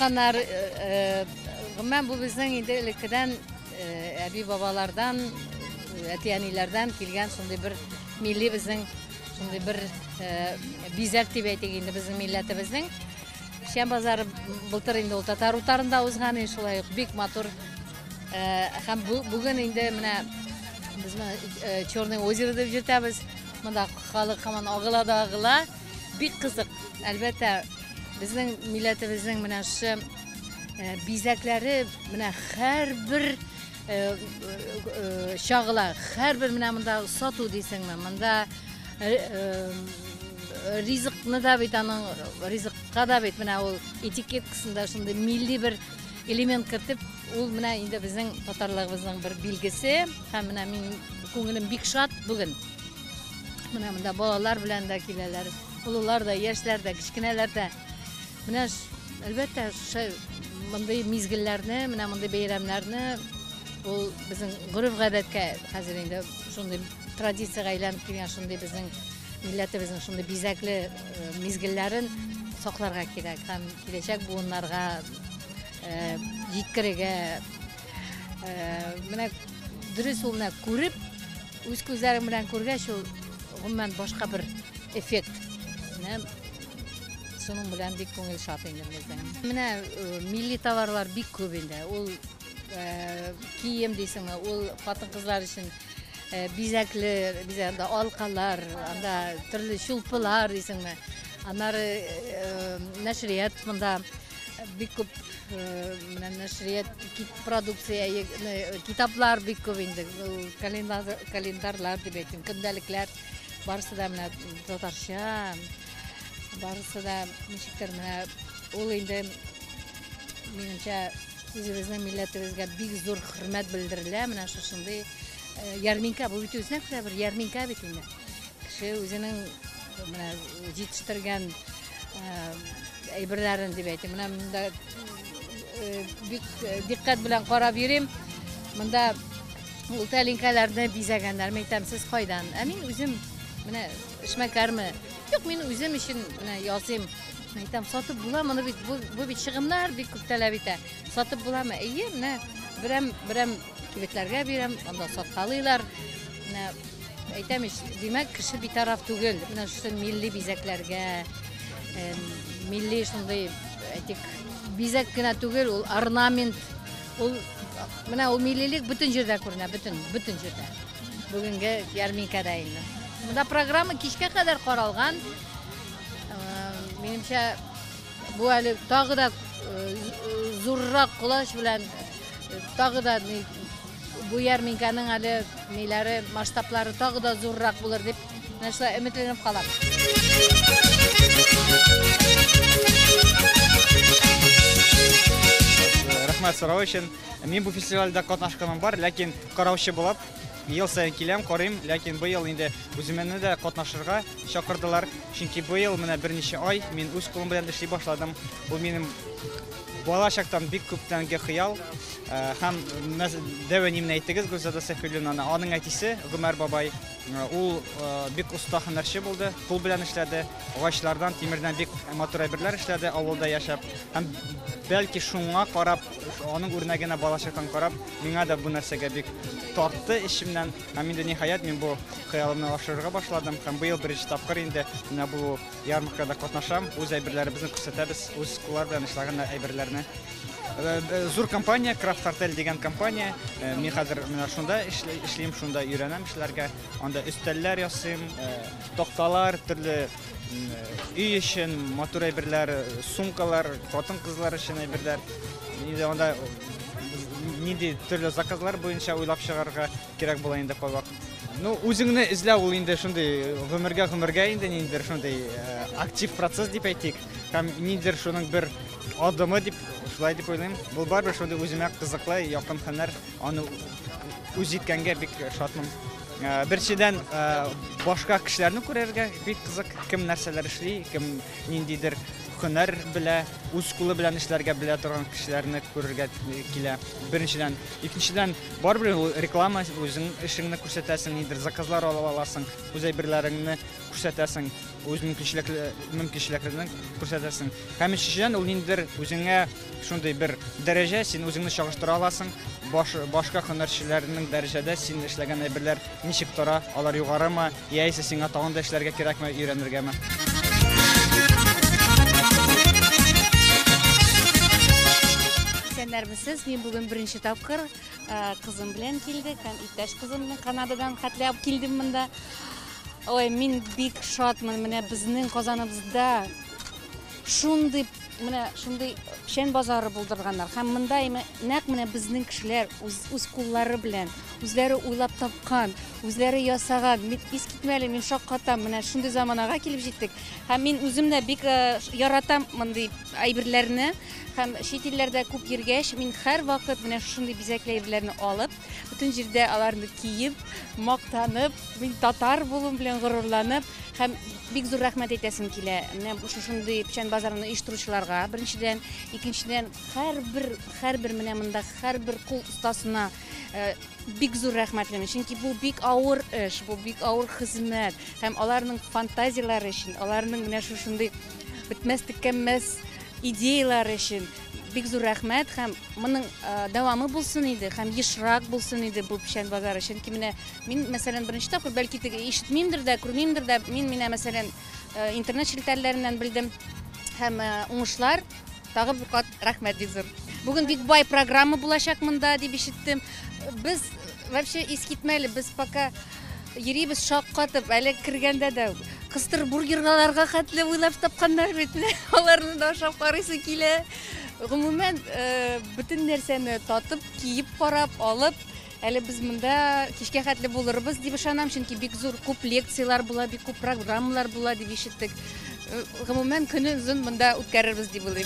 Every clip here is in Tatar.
Сатканнар. Гомумән, бу безнең инде элеккедән әби-бабалардан, әти-әниләрдән килгән шундый бер милли безнең шундый бер бизәк дип әйтик инде безнең милләтебезнең. Печән базары былтыр инде ул татар утарында узган, шулай ук бик матур. Һәм бүген инде менә без моны Черное озеро дип йөртәбез. Монда халык һаман агыла да агыла. Бик кызык. Әлбәттә, безнең милләтебезнең менә шушы бизәкләре менә һәрбер чагыла. Һәрбер менә монда сату дисеңме, монда ризыкны да бит аның ризыкка да бит менә ул этикеткасында шундый милли бер элемент кертеп, ул менә инде безнең татарлыгыбызның бер билгесе. Һәм менә мин күңелем бик шат бүген. Менә монда балалар белән дә киләләр, олылар да, яшьләр дә, кечкенәләр дә. Менә әлбәттә, шушы мондый мизгелләрне, менә мондый бәйрәмнәрне ул безнең гореф-гадәткә хәзер инде шундый традициягә әйләнеп килгән шундый безнең милләтебезнең шундый бизәкле мизгелләрен сакларга кирәк һәм киләчәк буыннарга җиткерергә. Менә дөрес ул менә күреп, үз күзләрең белән күргәч, ул гомумән башка бер эффект. Менә шуның белән бик күңел шат инде безнең. Менә милли товарлар бик күп инде. Ул кием дисеңме, ул хатын-кызлар өчен бизәкле, бизәк, анда алкалар, анда төрле чулпылар дисеңме. Аннары нәшрият монда бик күп менә нәшрият продукция, китаплар бик күп инде. Календарьлар дип әйтим, көндәлекләр барысы да менә татарча, барысы да ничектер менә ул инде минемчә үзебезнең милләтебезгә бик зур хөрмәт белдерелә. Менә шушындый ярминкә, бу бит үзенә күрә бер ярминкә бит инде. Кеше үзенең менә җитештергән әйберләрен дип әйтим. Менә монда бик дикъкать белән карап йөрим. Монда ул тәлинкәләрне бизәгәннәр. Мин әйтәм, сез кайдан? Ә мин үзем менә эшмәкәрме? Юк, мин үзем өчен менә ясыйм. Мин әйтәм, сатып була моны бит, бу бит чыгымнар бик күп таләп итә. Сатып буламы? Әйе, менә берәм берәм кибетләргә бирәм, анда саткалыйлар. Менә әйтәм ич, димәк, кеше битараф түгел. Менә шушы милли бизәкләргә, милли шундый, әйтик, бизәк кенә түгел, ул орнамент, ул менә ул миллилек бөтен җирдә күренә, бөтен, бөтен җирдә. Бүгенге ярминкәдә инде. Монда программа кичкә кадәр каралган. Минемчә, бу әле тагы да зуррак колач белән тагы да бу ярминкәнең әле ниләре, масштаблары тагы да зуррак булыр дип менә шулай өметләнеп калам. Рәхмәт сорау өчен. Мин бу фестивальдә катнашканым бар, ләкин караучы булып ел саен киләм, карыйм, ләкин быел инде үземне дә катнашырга чакырдылар. Чөнки быел менә берничә ай мин үз кулым белән эшли башладым. Бу минем бала чактан бик күптәнге хыял. Һәм дәү әниемне әйттегез, Гөлзада Сәфиуллинаны. Аның әтисе Гомәр бабай, ул бик оста һөнәрче булды, кул белән эшләде, агачлардан, тимердән бик матур әйберләр эшләде авылда яшәп. Һәм бәлки шуңа карап, аның үрнәгенә балачактан карап, миңа да бу нәрсәгә бик тартты эчемнән. Һәм инде ниһаять мин бу хыялымны ашырырга башладым. Һәм быел беренче тапкыр инде менә бу ярмаркада катнашам, үз әйберләребезне күрсәтәбез, үз куллар белән эшләгән әйберләрне. Зур компания, Крафт Артель дигән компания. Мин хәзер менә шунда эшлим, шунда өйрәнәм эшләргә. Анда өстәлләр ясыйм, такталар, төрле өй өчен матур әйберләр, сумкалар, хатын-кызлар өчен әйберләр. Инде анда нинди төрле заказлар буенча уйлап чыгарырга кирәк була инде кайвакыт. Ну, үзеңне эзләү ул инде шундый гомергә-гомергә инде ниндидер шундый актив процесс дип әйтик. Һәм ниндидер шуның бер адымы дип, шулай дип уйлыйм. Бу барыбер шундый үземә кызыклы, якын һөнәр, аны үз иткәнгә бик шатмын. Беренчедән, башка кешеләрне күрергә бик кызык, кем нәрсәләр эшли, кем ниндидер һөнәр белә, үз кулы белән эшләргә белә торган кешеләрне күрергә килә. Беренчедән. Икенчедән, барыбер ул реклама, үзең эшеңне күрсәтәсең, нидер заказлар ала аласың, үз әйберләреңне күрсәтәсең, үз мөмкинчелекләреңне күрсәтәсең. Һәм өченчедән, ул ниндидер үзеңә шундый бер дәрәҗә, син үзеңне чагыштыра аласың, башка һөнәрчеләрнең дәрәҗәдә син эшләгән әйберләр ничек тора, алар югарымы, яисә сиңа тагын да эшләргә кирәкме, өйрәнергәме. Исәннәрмесез, мин бүген беренче тапкыр кызым белән килдек һәм иптәш кызым белән Канададан хәтле алып килдем монда. Ой, мин бик шатмын, менә безнең Казаныбызда шундый, менә шундый печән базары булдырганнар. Һәм монда нәкъ менә безнең кешеләр үз куллары белән, үзләре уйлап тапкан, үзләре ясаган. Мин искитмәле, мин шаккатам, менә шундый заманага килеп җиттек. Һәм мин үзем дә бик яратам мондый әйберләрне. Һәм чит илләрдә күп йөргәч, мин һәрвакыт менә шундый бизәкле әйберләрне алып, бөтен җирдә аларны киеп, мактанып, мин татар булуым белән горурланып, һәм бик зур рәхмәт әйтәсем килә. Менә шушындый печән базарын оештыручыларга, беренчедән, икенчедән, һәрбер менә монда һәрбер кул остасына бик зур рәхмәтлемен. Чөнки бу бик авыр эш, бу бик авыр хезмәт. Һәм аларның фантазияләре өчен, аларның менә шушындый бетмәс төкәнмәс идеяләре өчен бик зур рәхмәт. Һәм моның дәвамы булсын иде, һәм ешрак булсын иде бу печән базары. Чөнки менә мин, мәсәлән, беренче тапкыр, бәлки теге ишетмимдер дә, күрмимдер дә, мин менә, мәсәлән, интернет челтәрләреннән белдем. Һәм уңышлар, тагы бер кат рәхмәт бик зур. Бүген бик бай программа булачак монда дип ишеттем. Без вообще искитмәле, без пока йөрибез шаккатып, әле кергәндә дә кыстыр бургерларга хәтле уйлап тапканнар бит. Аларны да ашап карыйсы килә. Гомумән, бөтен нәрсәне татып, киеп карап, алып, әле без монда кичкә хәтле булырбыз дип ышанам, чөнки бик зур күп лекцияләр була, бик күп программалар була дип ишеттек. Гомумән, көне озын монда үткәрербез дип уйлыйм.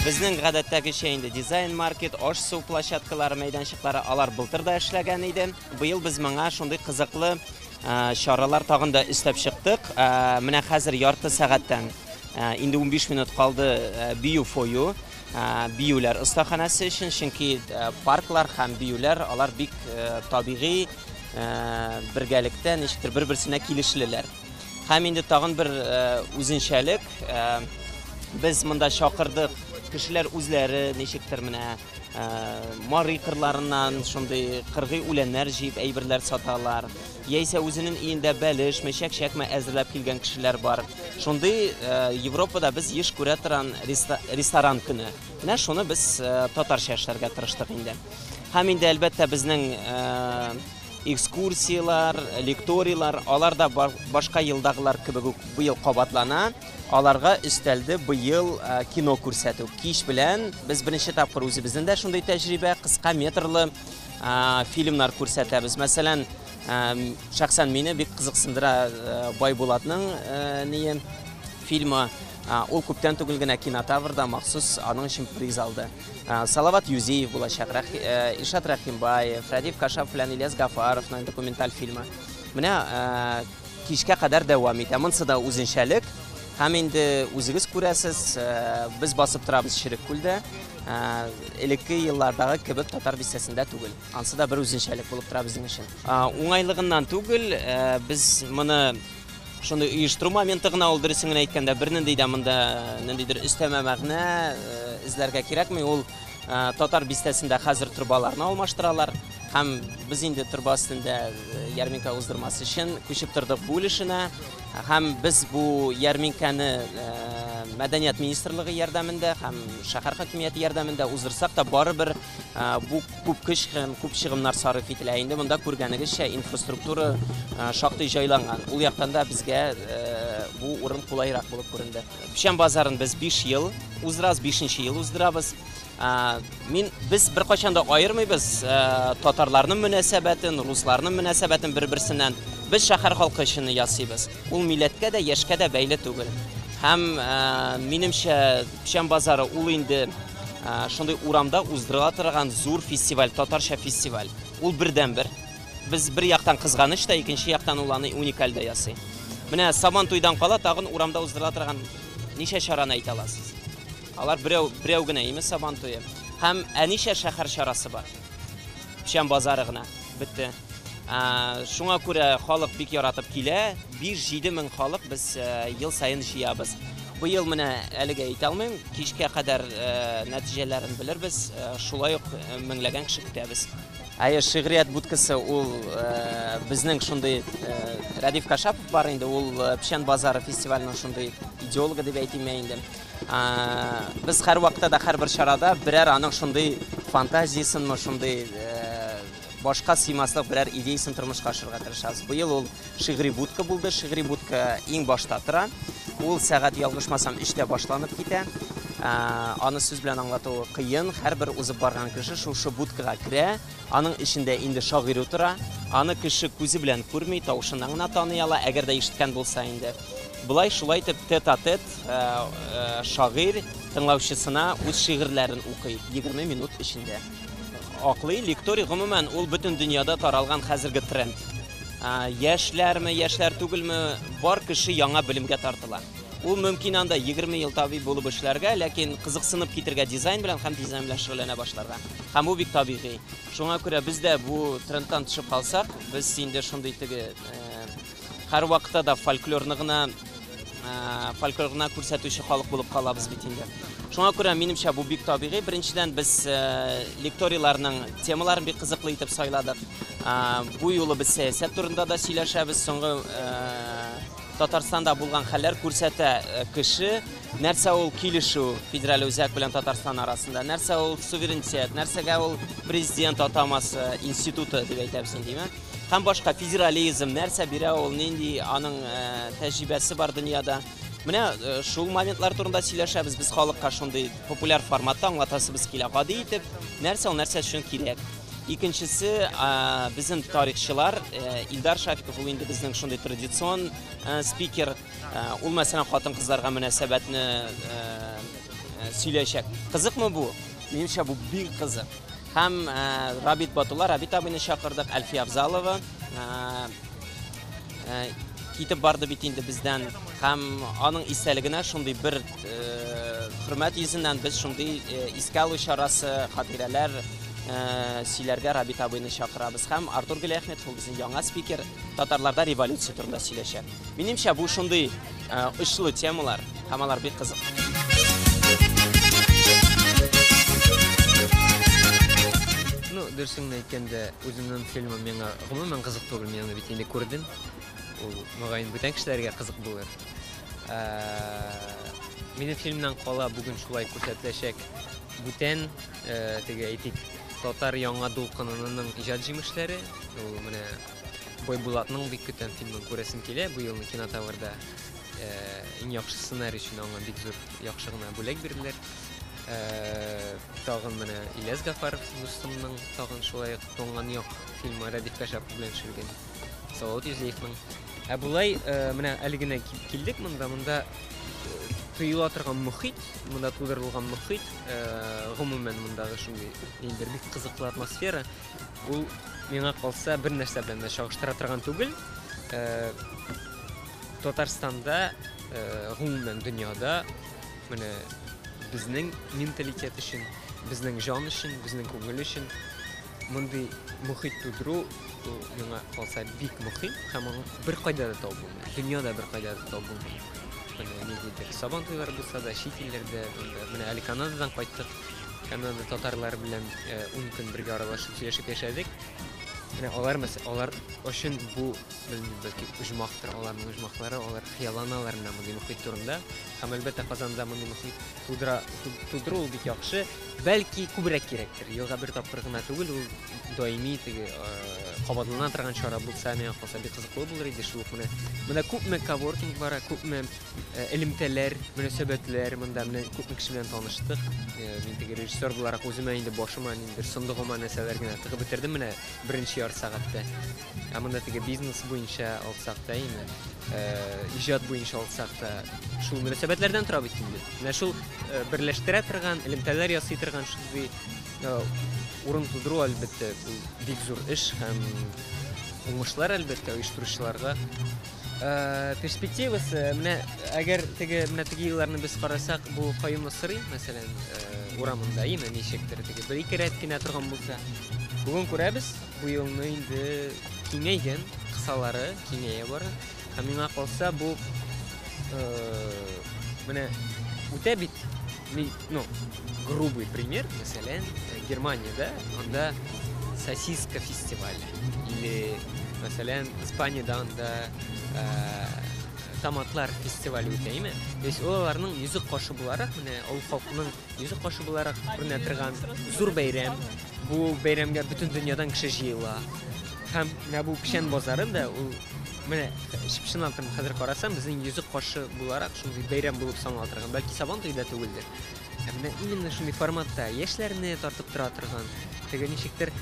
Безнең гадәттәгечә инде дизайн маркет, аш-су площадкалары, мәйданчыклары алар былтыр да эшләгән иде. Быел без моңа шундый кызыклы чаралар тагын да өстәп чыктык. Менә хәзер ярты сәгатьтән инде 15 минут калды бию фою, биюләр остаханәсе өчен, чөнки парклар һәм биюләр алар бик табигый бергәлектә ничектер бер-берсенә килешлеләр. Һәм инде тагын бер үзенчәлек, без монда чакырдык кешеләр үзләре ничектер менә Мари кырларыннан шундый кыргый үләннәр җыеп әйберләр саталар. Яисә үзенең өендә бәлешме, чәкчәкме әзерләп килгән кешеләр бар. Шундый Европада без еш күрә торган ресторан көне. Менә шуны без татарча эшләргә тырыштык инде. Һәм инде әлбәттә безнең экскурсияләр, лекторийлар, алар да башка елдагылар кебек үк быел кабатлана. Аларга өстәлде быел кино күрсәтү. Кич белән без беренче тапкыр үзебезнең дә шундый тәҗрибә, кыска метрлы фильмнар күрсәтәбез. Мәсәлән, шәхсән мине бик кызыксындыра Байбулатның ние фильмы. Ул күптән түгел генә Кинотаврда махсус аның өчен приз алды. Салават Юзеев булачак, Илшат Рәхимбаев, Рәдиф Кашапов белән Ильяс Гафаровның документаль фильмы. Менә кичкә кадәр дәвам итә. Монсы да үзенчәлек. Һәм инде үзегез күрәсез, без басып торабыз Череккүлдә. Элекке еллардагы кебек татар бистәсендә түгел. Ансы да бер үзенчәлек булып тора безнең өчен. Уңайлыгыннан түгел, без моны шундый оештыру моменты гына ул, дөресен генә әйткәндә, бернинди дә монда ниндидер өстәмә мәгънә эзләргә кирәкми. Ул татар бистәсендә хәзер торбаларны алмаштыралар. Һәм без инде торба өстендә ярминкә уздырмас өчен күчеп тордык бу өлешенә. Һәм без бу ярминкәне Мәдәният министрлыгы ярдәмендә һәм шәһәр хакимияте ярдәмендә уздырсак та, барыбер бу күп көч һәм күп чыгымнар сарыф ителә. Инде монда күргәнегезчә инфраструктура шактый җайланган. Ул яктан да безгә бу урын кулайрак булып күренде. Печән базарын без 5 ел уздырабыз, 5 ел уздырабыз. Без беркайчан да аермыйбыз татарларның мөнәсәбәтен, русларның мөнәсәбәтен бер-берсеннән. Без шәһәр халкы өчен ясыйбыз. Ул милләткә дә, яшькә дә бәйле түгел. Һәм минемчә, Печән базары ул инде шундый урамда уздырыла торган зур фестиваль, татарча фестиваль. Ул бердәнбер. Без бер яктан кызганыч та, икенче яктан ул аны уникаль дә ясый. Менә Сабан туйдан кала тагын урамда уздырыла торган ничә чараны әйтә аласыз? Алар берәү, берәү генә име Сабан туе. Һәм ә ничә шәһәр чарасы бар? Печән базары гына. Бетте. Шуңа күрә халык бик яратып килә. 5-7 мең халык без ел саен җыябыз. Быел менә әлегә әйтә алмыйм, кичкә кадәр нәтиҗәләрен белербез. Шулай ук меңләгән кеше көтәбез. Әйе, шигърият будкасы ул безнең шундый Рәдиф Кашапов бар инде, ул Печән базары фестиваленең шундый идеологы дип әйтим инде. Без һәрвакытта да һәрбер чарада берәр аның шундый фантазиясенме, шундый башка сыймаслык берәр идеясен тормышка ашырырга тырышабыз. Быел ул шигъри будка булды. Шигъри будка иң башта тора. Ул сәгать ялгышмасам 3-тә башланып китә. Аны сүз белән аңлату кыен. Һәрбер узып барган кеше шушы будкага керә. Аның эчендә инде шагыйрь утыра. Аны кеше күзе белән күрми, тавышыннан гына таный ала, әгәр дә ишеткән булса инде. Болай шулай итеп тет-а-тет шагыйрь тыңлаучысына үз шигырьләрен укый 20 минут эчендә. Аклый лекторий гомумән ул бөтен дөньяда таралган хәзерге тренд. Яшьләрме, яшьләр түгелме, бар кеше яңа белемгә тартыла. Ул мөмкин анда 20 ел табиб булып эшләргә, ләкин кызыксынып китергә дизайн белән һәм дизайн белән шөгыльләнә башларга. Һәм бу бик табигый. Шуңа күрә без дә бу трендтан төшеп калсак, без инде шундый теге һәрвакытта да фольклорны гына фольклор гына күрсәтүче халык булып калабыз бит инде. Шуңа күрә минемчә бу бик табигый. Беренчедән без лекторийларның темаларын бик кызыклы итеп сайладык. Бу юлы без сәясәт турында да сөйләшәбез. Соңгы Татарстанда булган хәлләр күрсәтә кеше, нәрсә ул килешү федераль үзәк белән Татарстан арасында, нәрсә ул суверенитет, нәрсәгә ул президент атамасы институты дип әйтәбез инде, димә? Һәм башка федерализм, нәрсә бирә ул, нинди аның тәҗрибәсе бар дөньяда. Менә шул моментлар турында сөйләшәбез, без халыкка шундый популяр форматта аңлатасыбыз килә. Гади итеп, нәрсә ул, нәрсә өчен кирәк. Икенчесе, безнең тарихчылар, Илдар Шафиков, ул инде безнең шундый традицион спикер. Ул, мәсәлән, хатын-кызларга мөнәсәбәтне сөйләячәк. Кызыкмы бу? Минемчә, бу бик кызык. Һәм Рабит Батулла, Рабит абыйны чакырдык, Әлфия Авзалова китеп барды бит инде бездән. Һәм аның истәлегенә шундый бер хөрмәт йөзеннән без шундый искә алу чарасы, хатирәләр сөйләргә Рабит абыйны чакырабыз. Һәм Артур Галиәхметов, ул безнең яңа спикер, татарларда революция турында сөйләшә. Минемчә, бу шундый очлы темалар, һәм алар бик кызык. Ну, дөресен генә әйткәндә, үземнең фильмым миңа гомумән кызык түгел, мин аны бит инде күрдем. Ул, мөгаен, бүтән кешеләргә кызык булыр. Минем фильмнан кала бүген шулай күрсәтеләчәк бүтән, теге әйтик, татар яңа дулкынының иҗат җимешләре. Ул менә Байбулатның бик көтәм фильмын күрәсем килә. Бу елны кинотаврда иң яхшы сценарий өчен аңа бик зур яхшы гына бүләк бирделәр. Тагын менә Ильяс Гафаров дустымның тагын шулай ук Туңган як фильмы Рәдиф Кашапов белән төшерелгән. Салават Юзлеевның. Ә болай менә әле генә килдек монда, монда тоела торган мохит, монда тудырылган мохит, гомумән мондагы шундый ниндидер бик кызыклы атмосфера, ул миңа калса бер нәрсә белән дә чагыштыра торган түгел. Татарстанда, гомумән дөньяда менә безнең менталитет өчен, безнең җан өчен, безнең күңел өчен мондый мохит тудыру ул миңа калса бик мөһим һәм аны беркайда да табып булмый. Дөньяда беркайда да табып булмый. Менә ниндидер сабан туйлары булса да, чит илләрдә, менә әле Канададан кайттык. Канада татарлары белән 10 көн бергә аралашып, сөйләшеп яшәдек. Менә алар, мәсәлән, алар өчен бу, белмим, бәлки оҗмахтыр, аларның оҗмахлары, алар хыялланалар менә мондый мохит турында. Һәм әлбәттә Казанда мондый мохит тудыра, тудыру ул бик яхшы. Бәлки күбрәк кирәктер. Елга бер тапкыр гына түгел, ул даими теге кабатлана торган чара булса, миңа калса бик кызыклы булыр иде. Шул ук менә монда күпме коворкинг бара, күпме элемтәләр, мөнәсәбәтләр, монда менә күпме кеше белән таныштык. Мин теге режиссер буларак үземә инде башыма ниндидер сондыгыма нәрсәләр генә тыгып бетердем менә беренче ярты сәгатьтә. Ә монда теге бизнес буенча алсак та инде, иҗат буенча алсак та, шул мөнәсәбәтләрдән тора бит инде. Менә шул берләштерә торган, элемтәләр ясый торган шундый урын тудыру, әлбәттә, ул бик зур эш һәм уңышлар, әлбәттә, оештыручыларга. Перспективасы, менә әгәр теге менә теге елларны без карасак, бу Каюм Насыйри, мәсәлән, урамында, име ничектер теге бер-ике рәт кенә торган булса. Бүген күрәбез, бу елны инде киңәйгән, кысалары киңәя бара. Һәм миңа калса, бу менә үтә бит, ну, грубый пример, мәсәлән, Германиядә анда сосиска фестивале или, мәсәлән, Испаниядә анда томатлар фестивале үтә, име? То есть ул аларның йөзек кашы буларак, менә ул халкының йөзек кашы буларак күренә торган зур бәйрәм. Бу бәйрәмгә бөтен дөньядан кеше җыела. Һәм менә бу Печән базары да ул менә чып-чынлап торып хәзер карасам, безнең йөзек кашы буларак шундый бәйрәм булып санала торган. Бәлки Сабан туе да түгелдер. Ә менә именно шундый форматта яшьләрне тартып тора торган, теге ничектер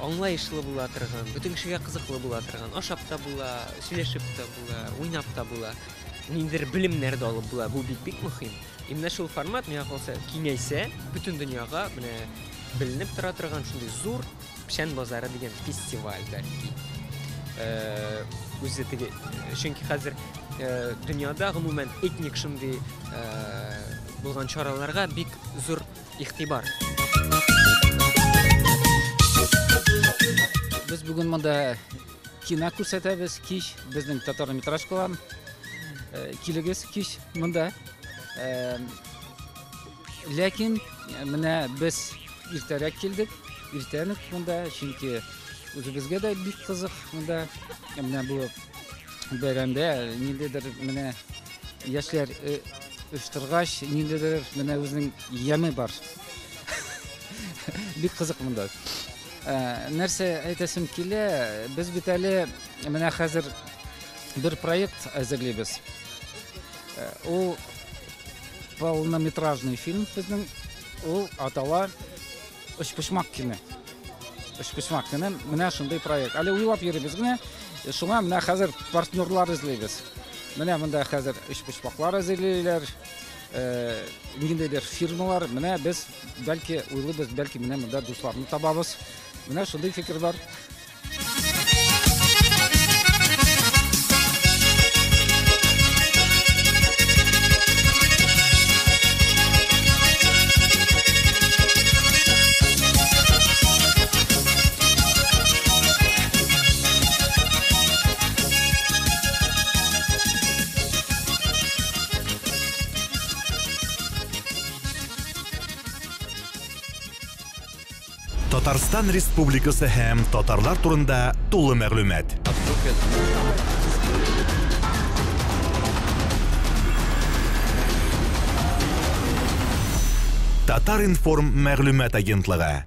аңлаешлы була торган, бөтен кешегә кызыклы була торган, ашап та була, сөйләшеп тә була, уйнап та була, ниндидер белемнәр дә алып була. Бу бик-бик мөһим. И менә шул формат, миңа калса, киңәйсә, бөтен дөньяга менә беленеп тора торган шундый зур Печән базары дигән фестиваль бәлки. Үзе теге, чөнки хәзер дөньяда гомумән этник шундый булган чараларга бик зур игътибар. Без бүген монда кино күрсәтәбез, кич безнең татар метражкаларын. Килегез кич монда. Ләкин менә без иртәрәк килдек, иртән үк монда, чөнки үзебезгә дә бик кызык монда. Менә бу бәйрәмдә ниндидер менә яшьләр оештыргач, ниндидер менә үзенең яме бар. Бик кызык монда. Нәрсә әйтәсем килә, без бит әле менә хәзер бер проект әзерлибез. Ул полнометражный фильм безнең, ул атала Өчпочмак көне. Өчпочмак көне менә шундый проект. Әле уйлап йөрибез генә. Шуңа менә хәзер партнерлар эзлибез. Менә монда хәзер өчпочмаклар әзерлиләр, ниндидер фирмалар. Менә без бәлки уйлыйбыз, бәлки менә монда дусларны табабыз. Менә шундый фикер бар. Татарстан Республикасы һәм татарлар турында тулы мәгълүмат. Татар-информ мәгълүмат агентлыгы.